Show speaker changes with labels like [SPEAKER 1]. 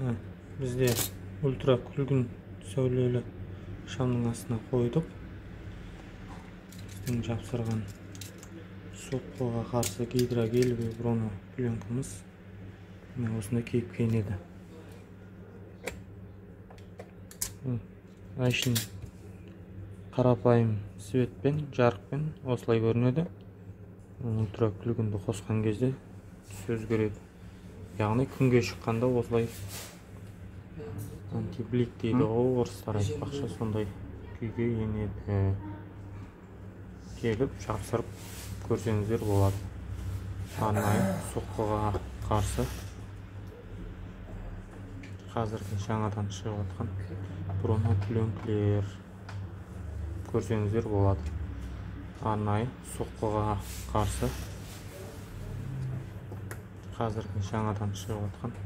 [SPEAKER 1] Бізде ультра күлгін сәулелі шамның астына қойдық. Біздің жапсырған соққыға қарсы гидрогелевый бронепленкамыз міне осындай кейіпке енеді. Әшейін қарапайым светпен, жарықпен осылай көрінеді. Ультра күлгінді қосқан кезде түсі өзгереді. Яғни күнге шыққанда осылай антиблик дейді ғой орыстар айтпақшы, сондай күйге енеді. Келіп жапсырып көрсеңіздер болады. Арнайы соққыға қарсы қазіргі жаңадан шығып жатқан бронепленкілер көрсеңіздер болады. Арнайы соққыға қарсы қазіргі жаңадан шығып жатқан